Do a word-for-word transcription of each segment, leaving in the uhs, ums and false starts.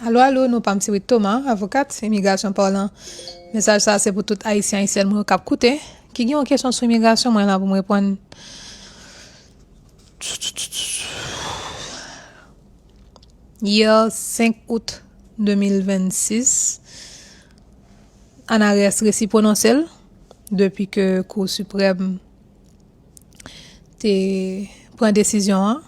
Alo, alo, non pa m se Wit Thomas, avokat, imigrasyon palan. Mesaj sa se pou tout Ayisyen, Ayisyèn mwen yo k ap koute, ki gen yon kesyon sou imigrasyon, mwen la pou m reponn. Yè, senk out de mil vennsis, Anares resi pwononse l depi ke Kou Siprèm te pran desizyon an,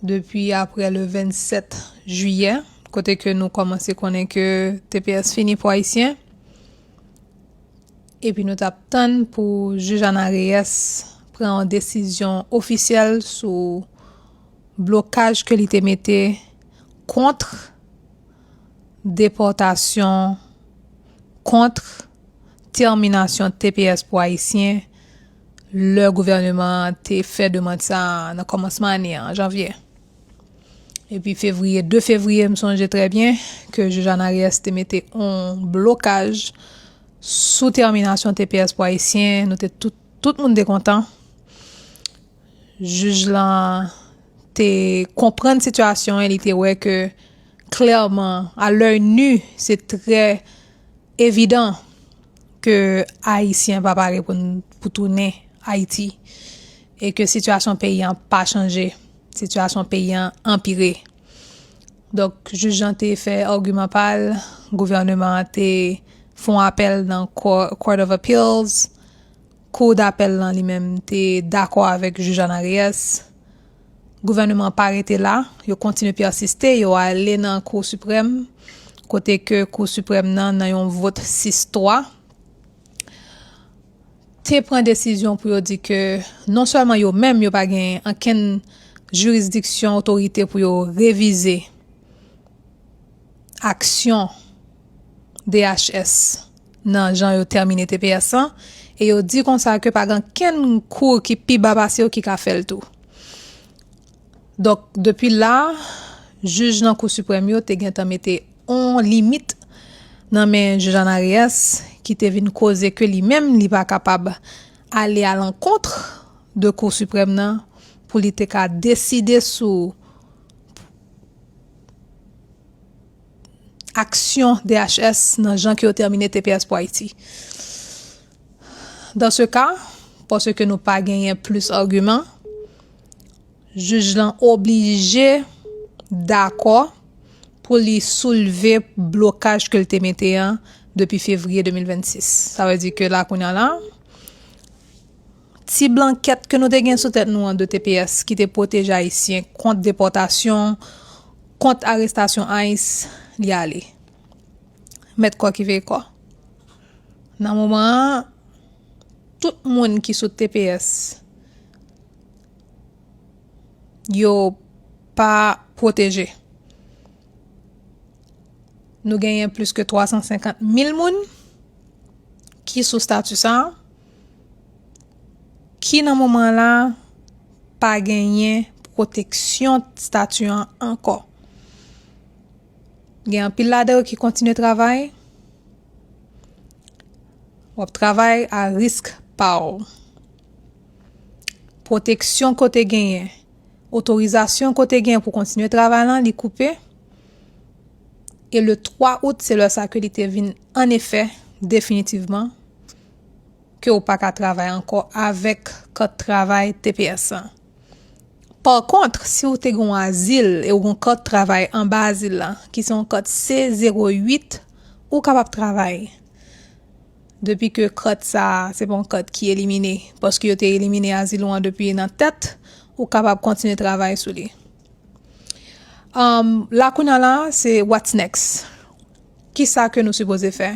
depi apre le vennsèt jiyè, kote ke nou kòmanse konnen ke T P S fini pou Ayisyen. Epi nou t ap tann pou jij Anares pran yon desizyon ofisyèl sou blokaj ke li te mete kont depòtasyon, kont tèminasyon T P S pou Ayisyen, lè gouvèneman an te fè demann sa a nan kòmansman ane an, janvye. Epi fevriye, de fevriye, m sonje trè byen ke jij Anares te mete yon blokaj sou tèminasyon T P S pou Ayisyen. Nou te tout, tout moun te kontan. Jij lan te konprann sitiyasyon an, li te wè ke klèman, à l'œil nu, se trè evidan ke Ayisyen pa pare pou n, pou tounen Ayiti e ke sitiyasyon peyi an pa chanje, sitiyasyon peyi an anpire. Donk, jij lan te fè agiman pa l, gouvèneman an te fè yon apèl nan Cour, Court of Appeals, Kou dapèl lan li menm te dakò avèk jij Anares. Gouvèneman an pa rete la, yo kontinye pèsiste, yo ale nan Kou Siprèm, kote ke Kou Siprèm nan, nan yon vot sis twa, te pran desizyon pou yo di ke non sèlman yo menm yo pa gen ankenn jirisdiksyon, otorite pou yo revize aksyon D H S nan jan yo tèmine T P S lan, e yo di konsa ke pa gen kenn kou ki pi ba pase yo ki ka fè l tou. Donk, depi la, jij nan Kou Siprèm yo te gentan mete on limit nan men jij Anares, ki te vin koze ke li menm, li pa kapab ale alankont de Kou Siprèm nan pou li te ka deside sou aksyon D H S nan jan ke yo tèmine T P S pou Ayiti. Dans ce cas, paske nou pa genyen plis agiman, jij lan oblije dakò pou li soulve blokaj ke l te mete an depi fevriye de mil vennsis. Sa vle di ke la kounye a la, ti blankèt ke nou te gen sou tèt nou an de T P S ki te pwoteje Ayisyen kont depòtasyon, kont arestasyon ICE, li ale. Mèt kò ki veye kò. Nan moman an, tout moun ki sou T P S, yo pa pwoteje. Nou genyen plis ke twa san senkant mil moun ki sou stati sa a, ki nan moman la pa genyen pwoteksyon stati an ankò. Gen anpil ladan yo ki kontinye travay. W ap travay a risk pa w. Pwoteksyon ke w te genyen, otorizasyon ke w te genyen pou kontinye travay lan, li koupe. E le twa out, se lè sa ke li te vin an efè definitivman ke w pa ka travay ankò avèk kat travay T P S lan. Pa kont, si w te gen yon azil e w gen yon kat travay anba azil la, ki se yon kat C zewo uit, ou kapab travay. Depi ke kat sa a, se pa yon kat ki elimine, paske yo te elimine azil ou an depi nan tèt, ou kapab kontinye travay sou li. Um, la kounye a la, se what's next? Kisa ke nou sipoze fè?